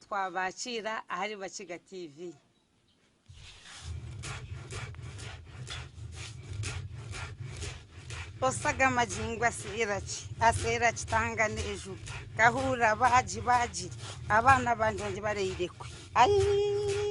Twabakiira ahari Bakiga TV. Osaga amagingo aseera ki? Aseera kitanga n'eju. Kahuura baagi baagi, abaana bangye ngibareire kwe. Aii!